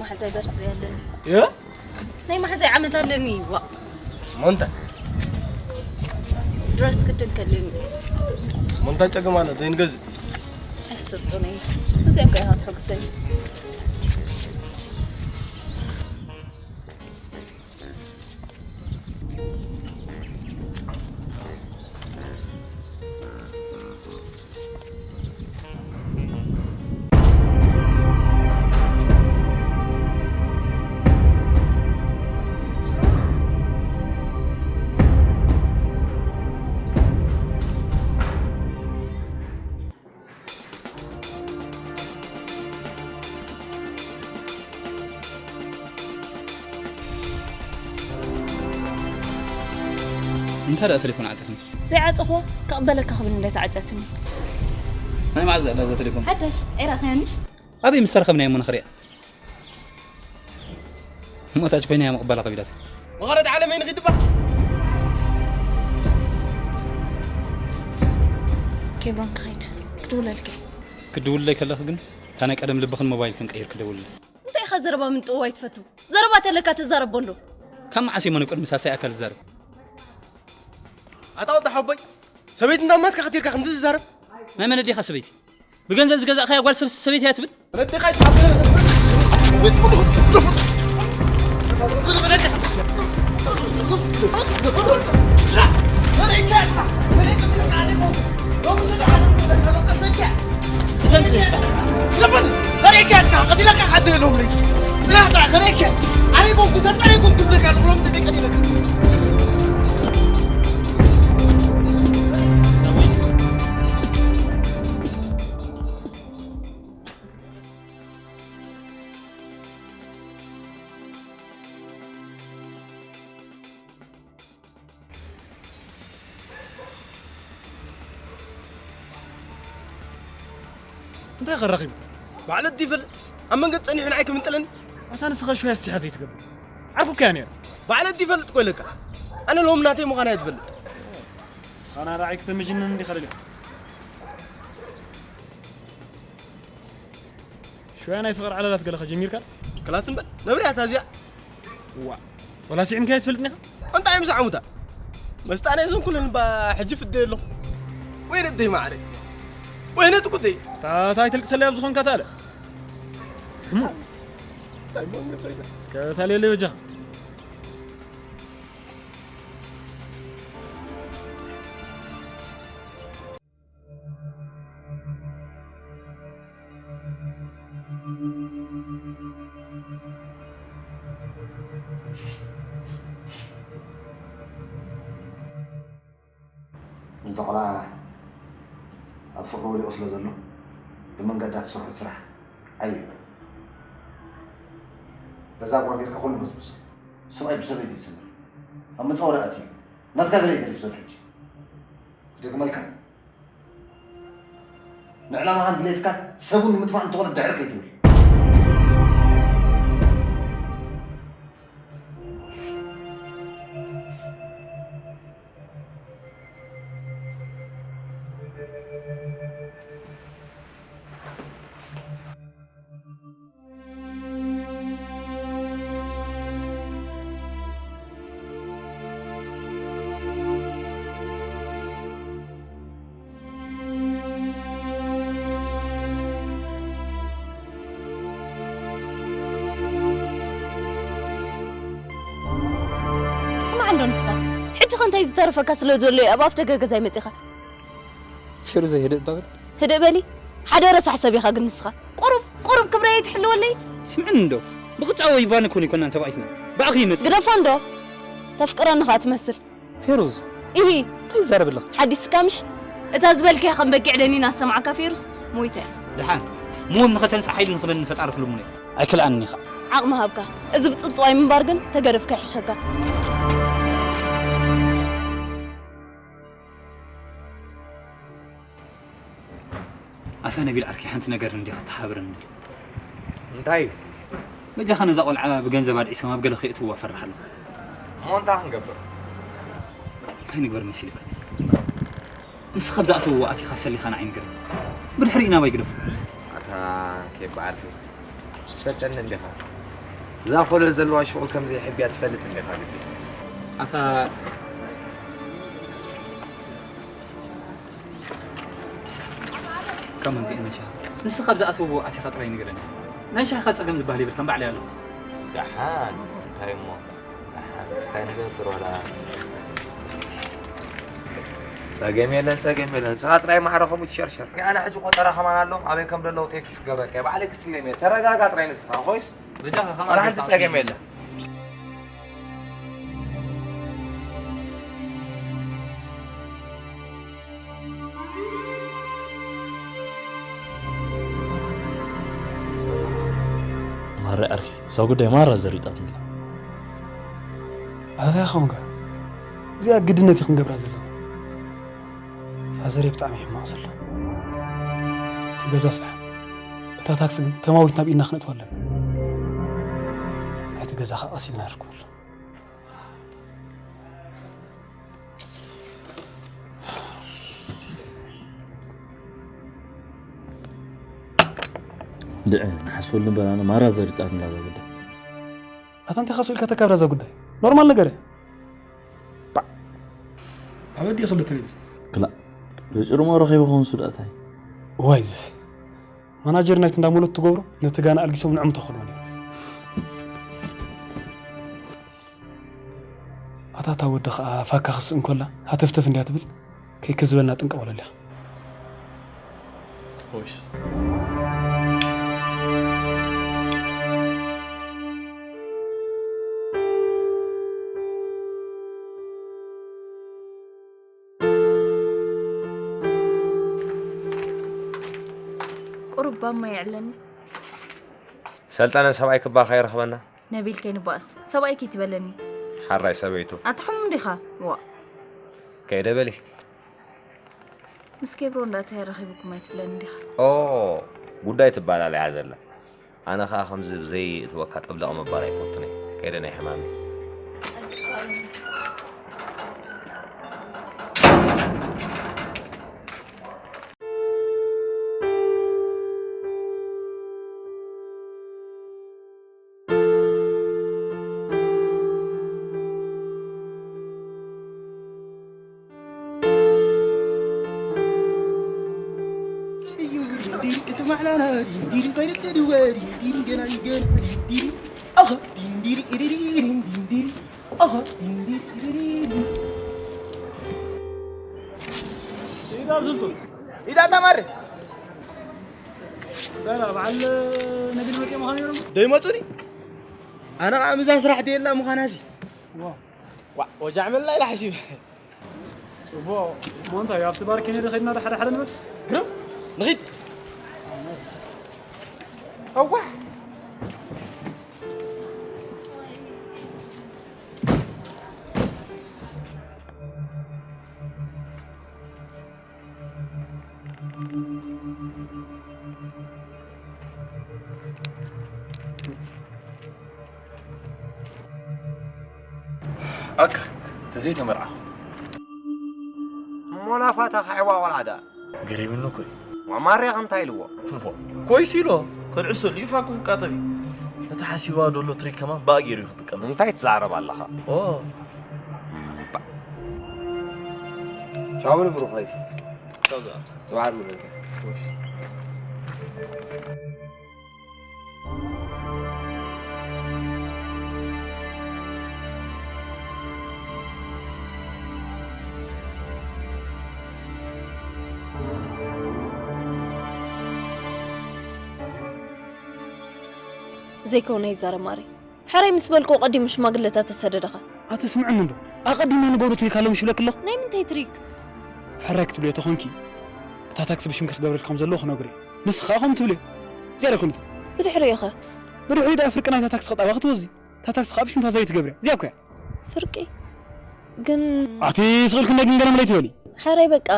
ማሕዛይ በርስ ያለን እ ናይ ማሕዛይ ዓመት ኣለኒ። ዋ ሞንታ ድረስ ክድን ከለኒ። ሞንታ ጨገም ኣሎ ዘይንገዝእ። ኣይስርጡኒ። እዚኦም ከ ኢኻ ትሕግዘኒ። እንታይ ደኣ ቴሌፎን ዓጸትኒ? ዘይዓጸኽዎ ክቕበለካ ክብል እንደ ተዓጸትኒ። ናይ መዓዝ እያ እዛ ቴሌፎን? ሓዳሽ፣ ኣይረኣኽያንሽ? ኣበይ ምስ ተረኸብና እሞ ንኽሪኣ? እሞ ታች ኮይና እያ ምቕባላ ከቢዳት። መቐረት ዓለመይ ንኺድ እባ። ኬብሮን ክኸይድ ክድውለልኪ። ክድውለይ ከለኺ ግን፣ እታ ናይ ቀደም ልብኽን ሞባይልክን ቀይርኪ ደውልለይ። እንታይ ኢኻ ዘረባ ምንጥውዋይ ትፈቱ? ዘረባ ተለካ ተዛረቦ እንዶ። ካብ መዓስ እየ መን ቅድሚ ሳልሳይ ኣካል ዝዛረብ? ኣታ ወዲ ሓቦይ፣ ሰበይቲ እንዳማትካ ከቲርካ ከምዚ ዝዛረብ? ናይ መን ኣዴኻ ሰበይቲ? ብገንዘብ ዝገዛእካያ ጓል ሰብ ሰበይቲ እያ ትብል? ረዲኻ ይትሓስብ። እንታይ ከራኺቡ? ባዕለ ድዩ ይፈልጥ? ኣብ መንገዲ ጸኒሑ ንዓይ ክምንጥለኒ? ኣታ ንስኻ ሹያ እስቲኻ ዘይትገብር። ዓርኩካ እያ ነይራ። ባዕለ ድዩ ይፈልጥ እኮ ኢለካ። ኣነ ሎም ናተይ ምዃና እየ ዝፈልጥ። ንስኻ ናራዓይ ክተመጅንን እንዲኻ ደሊኻ። ሹያ ናይ ፍቕሪ ዓለላት ገለኻ ጀሚርካ? ክላት እምበር፣ ነብሪ እያ እታ እዚኣ። ዋ፣ ወላ ስዒምካያ ትፈልጥኒ ኢኻ? እንታይ እዮም ዝዓሙታ? መስጣ ናይ ዘንኩልን እባ ሕጂ ፍደየ ኣለኹ። ወይነ ደይ ማዕረ። ወይነ ጥቁተይ። ታ-፣ ታይ ተልቅሰለይ ኣብ ዝኾንካ ታለ? እሞ። እንታይ እሞ እንገፍረይና? እስከ ታልየለይ በጃኻ። እዚ ቆልዓ ኣብ ፍቕሪ ወዲቑ ስለ ዘሎ፣ ብመንገዳ ትሰርሖ ስራሕ ዓብዪ እዩ። ገዛ እኳ ጌርካ ኩሉ መዝሙዝ። ሰብኣይ ብሰበይቲ ይስምር። ኣብ መጻወዲ ኣትዩ። ናትካ ገለ እዩ ተሪፉ ዘሎ ሕጂ። ክደግመልካ። ንዕላማኻን ድሌትካን ሰቡን ንምጥፋእ እንተኾነ ድሕር ከይትብል። ስማዕ እንዶ ንስኻ፣ ሕጂ ኸ እንታይ ዝተረፈካ ስለ ዘሎ እዩ ኣብ ኣፍ ደገ ገዛይ መጺኻ? ፌሩዘይ ህድእ እባ በል። ህድእ በሊ። ሓደ ረሳሕ ሰብ ኢኻ ግን ንስኻ። ቁሩብ፣ ቁሩብ ክብረይ ኣይትሕልወለይ። ስምዕኒ እንዶ። ብቕጫ ወይ ባኒ ኮን ይኮናን ተባኢስና። ብኣኺ ይመጽእ። ግደፎ እንዶ። ተፍቅረኒ ኸኣ ትመስል። ፌሩዝ። ኢሂ። እንታይ ይዛረብ ኣለኻ? ሓዲስካ ምሽ? እታ ዝበልካያ ከም በጊዕ ደኒና ዝሰማዕካ ፌሩዝ ሞይታ እያ። ደሓን። ሞት ንኸተንጽእ ሓይሊ ንኽበኒ ንፈጣሪ ክልምኖ እየ። ኣይክልኣንን ኢኻ። ዓቕሚ ሃብካ። እዚ ብጽውጽዋይ ምንባር ግን ተገደፍካ ይሕሸካ። ኣሳ ነቢል ዓርከይ፣ ሓንቲ ነገር እንዲኻ ተሓብረኒ። እንታይ እዩ? በጃኻ ነዛ ቆልዓ ብገንዘብ ኣድዒሶም ኣብ ገለ ከየእትውዋ እፈርሕ ኣለኹ። እሞ እንታይ ክንገብር? እንታይ ንግበር መሲልካ? ንስኻ ኣብ ዝኣተውዎ ኣቲኻ ሰሊኻ ንዓይ ንገረኒ። ብድሕሪኡ ናባይ ግደፎ። ኣታ ኬብ ዓርከይ፣ ትፈልጠኒ እንዲኻ። እዛ ኮለል ዘለዋ ሽቑል ከም ዘይሕብያ ትፈልጥ እንዴኻ ግዲ? ኣታ ከመን ዚኣ ናይ ሻሂ ንስኻ ኣብ ዝኣተዎ ኣቲኻ ጥራይ ንገረኒ። ናይ ሻሂኻ ጸገም ዝበሃል የብልካን፣ ባዕለይ ኣለኹ። ደሓን እንታይ እሞ? ደሓን እስታይ ንገብር ወላ። ጸገም የለን፣ ጸገም የለን። ንስኻ ጥራይ ማዕረ ከምኡ ትሸርሸር። ኣነ ሕጂ ቆጠራ ከማን ኣሎም ኣበይ ከም ዘለዉ ቴክስት ክገብረካ እየ። ባዕለይ ክስነዮም እየ። ተረጋጋ ጥራይ ንስኻ ኮይስ። በጃኻ ከማን ዋላ ሓንቲ ጌርካ ጸገም ኣውስደኒ። የለን። ማራ ዓርከይ፣ እዛ ጉዳይ ማራ ዘሪጣትኒ ኣላ። ኣታ ኾንካ፣ እዚኣ ግድነት እዩ ክንገብራ ዘለና። ፋዘረይ ብጣዕሚ ሕማቕ ዘሎ። እቲ ገዛ ስራሕ፣ እታ ታክሲ ግን ተማዊትና ኣብ ኢድና ክነእትዋ ኣለና። ናይቲ ገዛ ኸዓ ቀስ ኢልና ንርከበሉ። ድዕ ንሓስበሉ እምበር ኣነ ማራ ዘሪጣትኒ ኣላ እዛ ጉዳይ። ኣታ እንታይ ካሱ ኢልካ ተካብራ እዛ ጉዳይ? ኖርማል ነገር እያ። ባዕ። ኣበዲ ክልተ ይብል። ክላእ። ብጭርሞ ረኺቡ ክኾን ሱዳታይ። ዋይ ዝስ። ማናጀር ናይቲ እንዳሞለት ትገብሮ ነቲ ጋና ኣልጊሶም ንዕም ተኾልዎ ነይሩ። ኣታ እታ ወዲ ኸዓ ፋካ ክስእ እንኮላ ሃተፍተፍ እንድያ ትብል። ከይከዝበልና ጥንቀቕ በለልያ። ኮይስ። ቁሩብ ባማ ይዕለኒ። ሰልጠነ ሰብኣይ ክባኻ ይረኽበና። ነቢል ከይንባእስ ሰብኣይ ከይትበለኒ። ሓራይ ሰበይቱ። ኣትሕሙ እንዲኻ። ዋ። ከይደ በሊ። ምስ ኬብሮ እንዳታይ ረኺብኩም ኣይትብለኒ እንዲኻ። ኦ፣ ጉዳይ ትባላል እያ ዘላ። ኣነ ኸኣ ከምዚ ብዘይ እትወካ ጥብለቕ ምባል ኣይፈቱን እየ። ከይደ ናይ ሕማመይ። ኢዳ ዝልጡ። ኢዳ ተማሪ። በላ፣ በዓል ነቢል መፂኦም ምዃኑ ነይሮም። ዶ ይመፁኒ? ኣነ ኸዓ ምዛ ስራሕ ደየላ ምዃናሲ። ዋ። ዋ፣ ወጃዕ መላ ኢላ ሓሲብ። ጽቡቕ። እሞ እንታይ፣ ኣብቲ ባር ኬኔዲ ኸድና ዶ ሓደ ሓደ ንበል? ግርም፣ ንኺድ። ኣዋ። ኣካ፣ ተዘይተመርዓኹ። እሞ ናፋታ ካዕዋ ቆልዓ ደኣ? ገሪሙኒ እኮ እዩ። ማማርያ እንታይ ኢልዎ? እሞ፣ ኮይስ ኢሎ፣ ከልዕሶ ልዩ ፋኩ ክቃጠብ እዩ። ነቲ ሓሲባ ደሎ ትሪክ ከማን ባእ ገይሩ እዩ ክጥቀም። እንታይ ትዛረብ ኣለኻ? ኦ። እምባ። ቻው ንብሩ ኾይ። ቻው ዝኣ። ጽባሕ ንብሩ። ዘይከውን ኣይዛረብ ማሪ። ሕራይ ምስ በልክዎ ቀዲሙ ሽማግለታት ተሰደደኻ። ኣተ ስምዕኒ እንዶ፣ ኣቐዲምና ንገብሮ ትሪክ ኣሎ ምሽ ይብለኪ ኣለኹ። ናይ ምንታይ ትሪክ? ሕራይ ክትብልዮ ተኾንኪ፣ እታ ታክሲ ብሽምኪ ክገብረልኪ ከም ዘለዎ ክነግሮ እየ። ንስኺ ኸኣ ከምኡ ትብልዮ። ዝያዳ ኮኒት። ብድሕሪኡ ኸ? ብድሕሪኡ ደኣ ፍርቂ ናይታ ታክሲ ክጣባ ክትወዚ። እታ ታክሲ ኸኣ ብሽምታ ዘይ ትገብርያ። እዚኣ እኮ እያ። ፍርቂ? ግን ኣቲ ስቕ ኢልኪ እንዳይ ግን ገና መለይ ትበሊ። ሓራይ በቃ።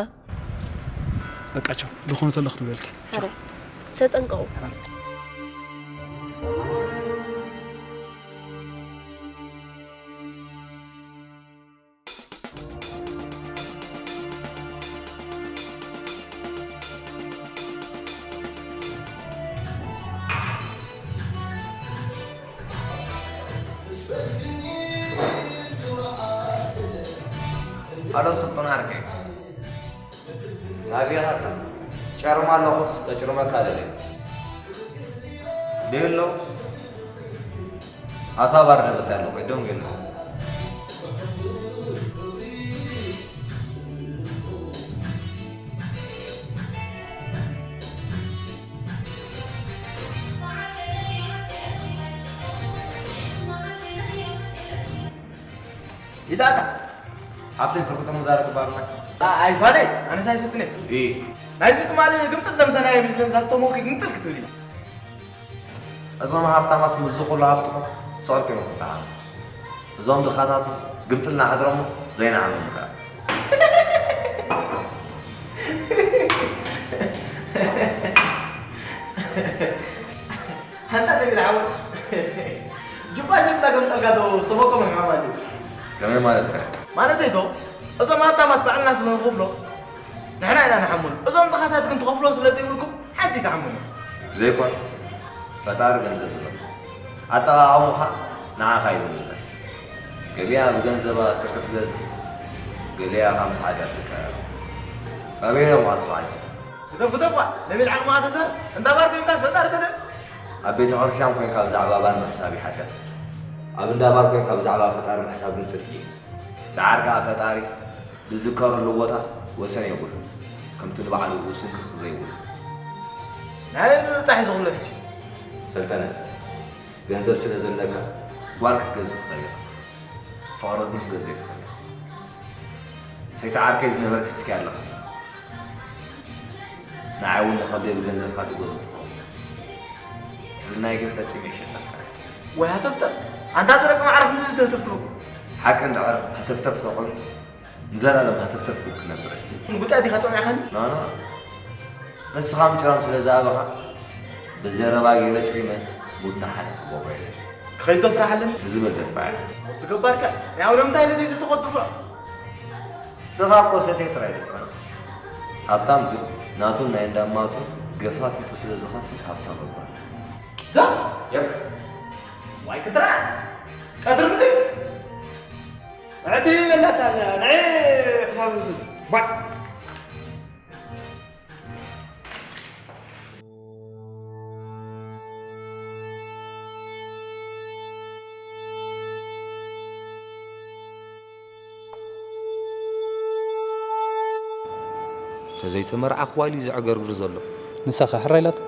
በቃ ቻው። ዝኾነ ተሎ ክትብለልኪ። ሓራይ። ተጠንቀቑ። ሓራይ። ካልኦት ስልጡን ዓርከይ። ኣዚኻ ጨርማ ኣለኹስ፣ ከጭርመካ ደልየ። ደየሎ። ኣታ ባር ደበሳ ኣለኹ፣ ደንገሎ። ኢዳታ። ሃብተይ ፍርቂ ጥርሙዝ ኣረቂ ባርና። ኣ-፣ ኣይፋለይ፣ ኣነስ ኣይስትነ። እ። ናይዚ ትማሊ ግምጥል ደምሰናዮ ምስለን ሳስተሞኪ ግምጥል ክትብሊ። እዞም ሃፍታማት ምስዚ ኩሉ ሃፍትኹም ሰልጢኖም ክጠዓሙ። እዞም ድኻታት ግምጥል ናሕድሮም ዘይነዓሎም ከኣ። ኣንታ ነቢል ሓወይ፣ ጁባ ሽምታ ገምጠልካ ዶ ዝተመቀመ ሕማም ኣልዩ? ከመይ ማለትካ? ማለተይ ዶ፣ እዞም ሃብታማት ባዕልና ስለ ንኸፍሎ፣ ንሕና ኢና ንሓምሉ። እዞም ድኻታት ግን ትኸፍሎ ስለ ዘይብልኩም፣ ሓንቲ ትሓምሉ። ዘይኮን፣ ፈጣሪ ገንዘብ ይህበካ። ኣጠቓቕሙኻ ንዓኻ እዩ ዝምልከት። ገሊኣ ብገንዘባ ጽድቂ ትገዝእ፣ ገሊኣ ካብ ምስ ሓጢኣት ትቀየር። ኣበየናይ ምዃን ስኻ ሕጂ? ግደፍ፣ ግደፍ፣ ዋ፣ ነቢል ዓቕምኻ ተዘር፣ እንዳ ባር ኮይንካስ ፈጣሪ ተደ-? ኣብ ቤተ ክርስቲያን ኮይንካ ብዛዕባ ባር ምሕሳብ እዩ ሓጢኣት። ኣብ እንዳ ባር ኮይንካ ብዛዕባ ፈጣሪ ምሕሳብ ግን ጽድቂ እዩ። ደሓር ከኣ ፈጣሪ ዝዝከረሉ ቦታ ወሰን የብሉን፣ ከምቲ ንባዕሉ ውሱን ቅርጺ ዘይብሉ። ናይ ምብጻሕ እዩ ዝኽሎ ሕጂ። ሰልጠነ፣ ገንዘብ ስለ ዘለካ ጓል ክትገዝእ ትኽእል ኢኻ። ፍቕሪ ግን ክትገዝእ ኣይትኽእልን። ሰይቲ ዓርከይ ዝነበረት ሒዝካያ ኣለኻ። ንዓይ እውን ንኸብደይ ብገንዘብካ ትገዝኦ ትኸውን። ሕልናይ ግን ፈጺመ ይሸጠልካ። ወይ ሃተፍተፍ! ኣንታ ዝረቂ ማዕረ ክንድዚ ተህተፍትፉ። ሓቂ እንድሕር ሃተፍተፍ ተኾይኑ፣ ንዘላለም ሃተፍተፍ ክብል ክነብር እየ። ንጉጣይ ዲኻ ጸሚዕኻኒ? ኖ፣ ኖ። ንስኻ ምጭራም ስለ ዝኣበኻ፣ ብዘረባ ገይረ ጭሪመ ጉድና ሓደ ክገብሮ እየ። ክኸይድ ዶ ስራሕ ኣለኒ? ንዝብል ደፋዕ እየ። ወዲ ገባርካ፣ ያው ንምንታይ ነዚ ዝብቶ ከጥፍዖ? ንኻ እኮ ሰትየ ጥራይ ደፍራ። ሃብታም ግን ናቱን ናይ እንዳማቱን ገፋፊጡ ስለ ዝኸፍል ሃብታም እባ። ዳ? የብ። ዋይ ክትራ! ቀትሪ ምንድን? ዕቲ በላታ፣ ንዒ ሕሳብ ንውስድ። ባ! ተዘይተመርዓኹዋ ኢሉ እዩ ዘዕገርግር ዘሎ። ንሳኸ ሕራይ ኢላቶ?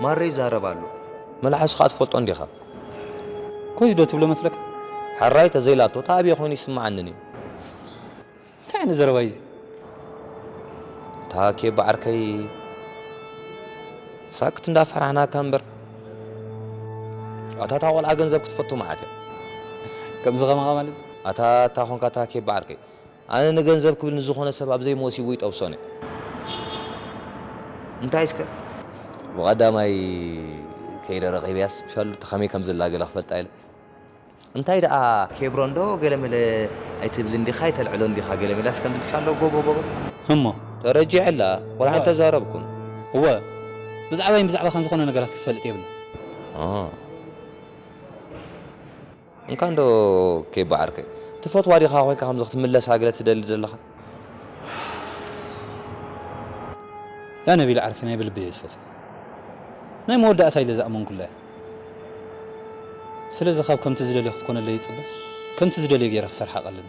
ማረ ይዛረብ ኣሎ። መልሓሱ ኸኣ ትፈልጦ እንዲኻ። ኮይስ ዶ ትብሎ መስለካ? ሕራይ ተዘይላቶ፣ እታ ኣበየ ኮይኑ ይስምዓንን እዩ። እንታይ ዓይነት ዘረባ እዩ እዚ? እታ ኬባ ዓርከይ ሳክት እንዳፈራሕናካ እምበር፣ ኣታ እታ ቆልዓ ገንዘብ ክትፈቱ መዓት እያ። ከምዚ ከማኻ ማለት? ኣታ እታ ኾንካ እታ ኬባ ዓርከይ፣ ኣነ ንገንዘብ ክብል ንዝኾነ ሰብ ኣብ ዘይመሲቡ ይጠብሶን እየ። እንታይ እስከ? ብቐዳማይ ከይደ ረኺበያስ፣ ምሻሉ እታ ከመይ ከም ዘላ ገለ ክፈልጣ ኢለ። እንታይ ደኣ ኬብሮን ዶ ገለመለ ኣይትብልን ዲኻ፣ ኣይተልዕሎን ዲኻ ገለመለ ኣስከምድልሻ ኣሎ፣ ጎቦ፣ ጎቦ። እሞ? ተረጂዐላ፣ ቆልዓ እወ። ኣይተዛረብኩን። እወ፣ ብዛዕባይን ብዛዕባኻን ዝኾነ ነገራት ክትፈልጥ የብላ። አ። እንካ እንዶ ኬባ ዓርከይ፣ ትፈትዋ ዲኻ ኮይንካ ከምዚ ክትምለሳ ገለ ትደሊ ዘለኻ? ያ ነቢል ዓርከይ፣ ናይ ብልቢ እየ ዝፈትዋ። ናይ መወዳእታ ኢለ ዝኣመንኩላ እያ። ስለዚ ካብ ከምቲ ዝደልዮ ክትኮነለይ ይጽበ፣ ከምቲ ዝደልዮ ገይረ ክሰርሓ ቀልኒ።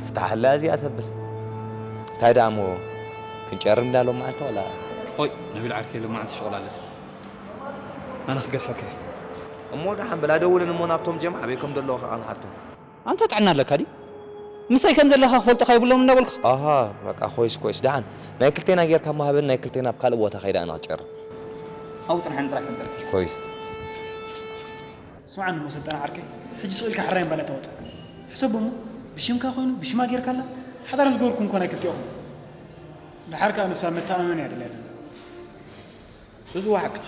ፍታሕ ኣላ እዚኣ ተብል። እንታይ ደኣ እሞ ክንጨርም እንዳ ሎም መዓልቲ ዋላ? ኦይ፣ ነቢል ዓርከይ፣ ሎም መዓልቲ ሸቕላ ኣለስ። ኣነ ክገድፈካ እየ። እሞ ደሓን በል፣ ኣደውልን እሞ ናብቶም ጀምዓ ኣበይ ከም ዘለዉ ከኣ ንሓቶም። ኣንታ ጥዕና ኣለካ ድዩ? ምሳይ ከም ዘለኻ ክፈልጡኻ የብሎም እንዳበልኩ። ኣሃ፣ በቃ ኮይስ፣ ኮይስ። ደሓን ናይ ክልቴና ጌርካ እሞ ሃበኒ፣ ናይ ክልቴና ኣብ ካልእ ቦታ ከይዳ ኣነ ክጨርም። ኣብኡ ጽንሓኒ ጥራሕ ከም ተርፍ። ኮይስ። ስምዓኒ እሞ ሰልጠነ ዓርከይ፣ ሕጂ ስቕ ኢልካ ሕራይ እምበል ኣይተዋጽኣካ። ሕሰቦ እሞ፣ ብሽምካ ኮይኑ ብሽማ ጌርካላ፣ ሓዳር ምስ ገበርኩም እኮ ናይ ክልቲኦኹም። ደሓር ከኣ ንሳ መተኣማመኒ እያ ደልያ ዘላ። ሱዚ፣ ሓቅኻ።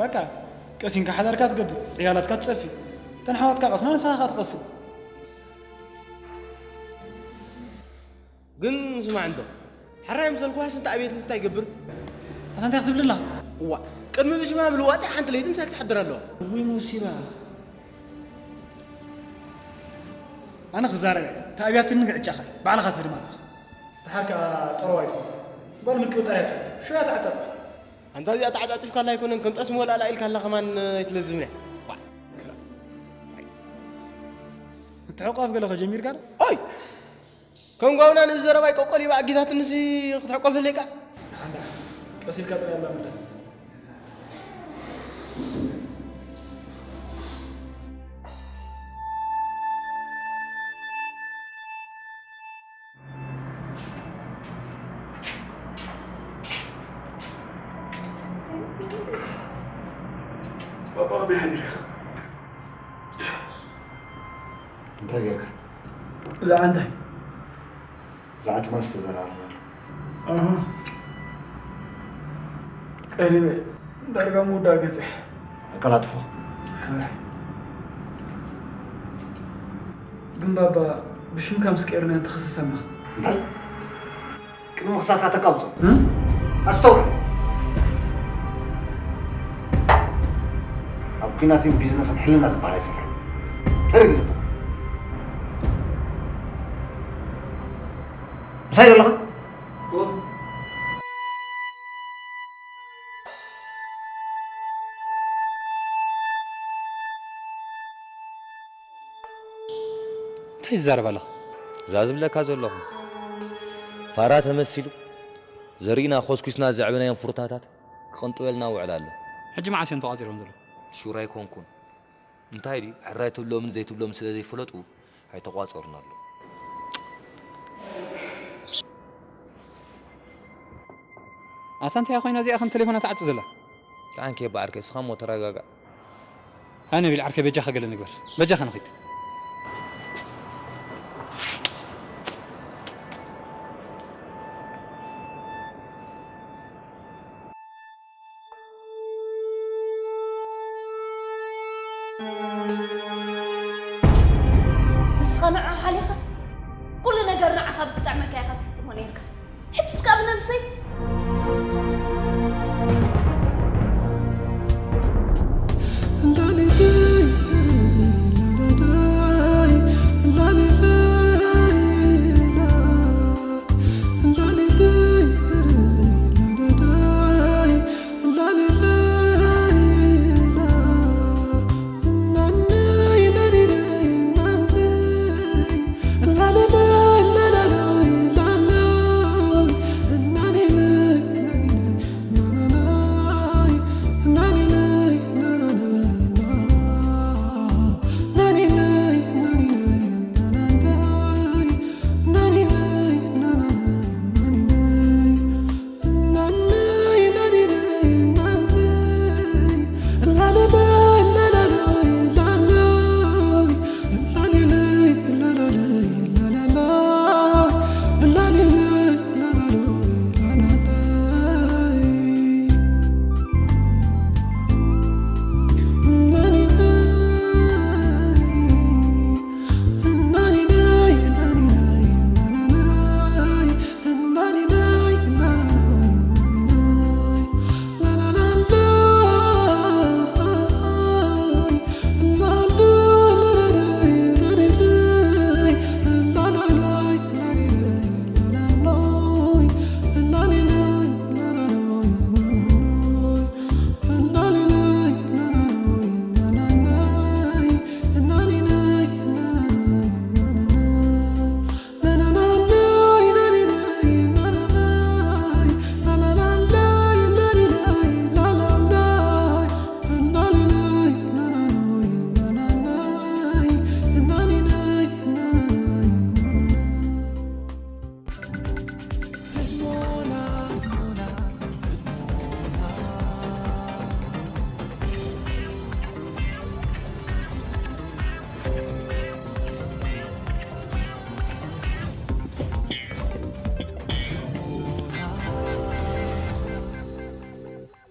በቃ፣ ቀሲንካ ሓዳርካ ትገብር፣ ዕያላትካ ትጸፊ። እተን ኣሕዋትካ ቀስና፣ ንስኻ ከኣ ትቐስን። ግን ስማዕ እንዶ፣ ሕራይ ምሰልኩዋስ እንተ ኣብየት ንስታይ ይገብር? ኣታ እንታይ ክትብል ኣለኻ? እዋ፣ ቅድሚ ብሽማ ምልዋጠይ ሓንቲ ለይቲ ምሳይ ክትሓድር ኣለዋ። ውይ ሙሲባ። ኣነ ክዛረብ እየ። ተኣብያትኒ ግዕጫኻ ባዕልኻ ትህድማ ኣለኻ። ደሓር ከኣ ጠረዋ ኣይትኾን። ጓል ምቅብጣር እያ ትፈቱ። ሽያ ተዓጻጽፍ። ኣንታ እዚኣ ተዓጻጺፍካላ ኣይኮነን፣ ከም ጠስሚ ወላላ ኢልካላ ከማን ኣይትለዝብን እያ። ዋይ። ክትሕቋፍ ገለ ከጀሚርካ ዶ? ኦይ! ከም ጓውና ንዘረባይ ቆቆሊባ ኣጊታትንሲ ክትሕቆፈለይ ቃ? ደሓን ደሓን። ቀስ ኢልካ ጥራይ ኣላምዳ። ባባ ከመይ ሓዲርካ? እንታይ ጌርካ? ብዛዕባ እንታይ? ብዛዕባ እቲ ማስ ተዘራርበሉ። ኣሃ። ቀሪበ። ዳርጋ ምውዳእ ገጸ። ኣቀላጥፎ። ኣይ። ግን ባባ፣ ብሽምካ ምስ ቀርንያን ትኽስስ ኣለኻ። እንታይ? ቅድሚ ምኽሳስካ ተቃምጾ። እ? ኣስተውዕል። ኣብ ኲናትን ቢዝነስን ሕልና ዝበሃል ኣይሰርሕን። ጥርግ ልብኻ። ምሳይ ዘለኻ? እንታይ ትዛረብ ኣለኻ? እዛ ዝብለካ ዘለኹ። ፋራ ተመሲሉ፣ ዘሪእና ኮስኲስና ዘዕበናዮም ፍሩታታት ክቕንጥበልና ውዕል ኣሎ። ሕጂ መዓስ እዮም ተቋጺሮም ዘለዉ? ሹር ኣይኮንኩን። እንታይ ድዩ? ሕራይ ትብሎምን ዘይትብሎምን ስለ ዘይፈለጡ ኣይተቋጸሩን ኣለዉ። ኣታ እንታይ ኮይና እዚኣ ከም ቴሌፎና ትዓጹ ዘላ? ከዓንከ በዓርከ፣ እስኻ እሞ ተረጋጋእ። ኣነ ቢል ዓርከ በጃኻ ገለ ንግበር። በጃኻ ንኺድ። ንስኻ ንዓ ሓሊኻ ኩሉ ነገር ንዓኻ ብዝጥዕመካ ኢኻ ትፍጽሞ ነይርካ።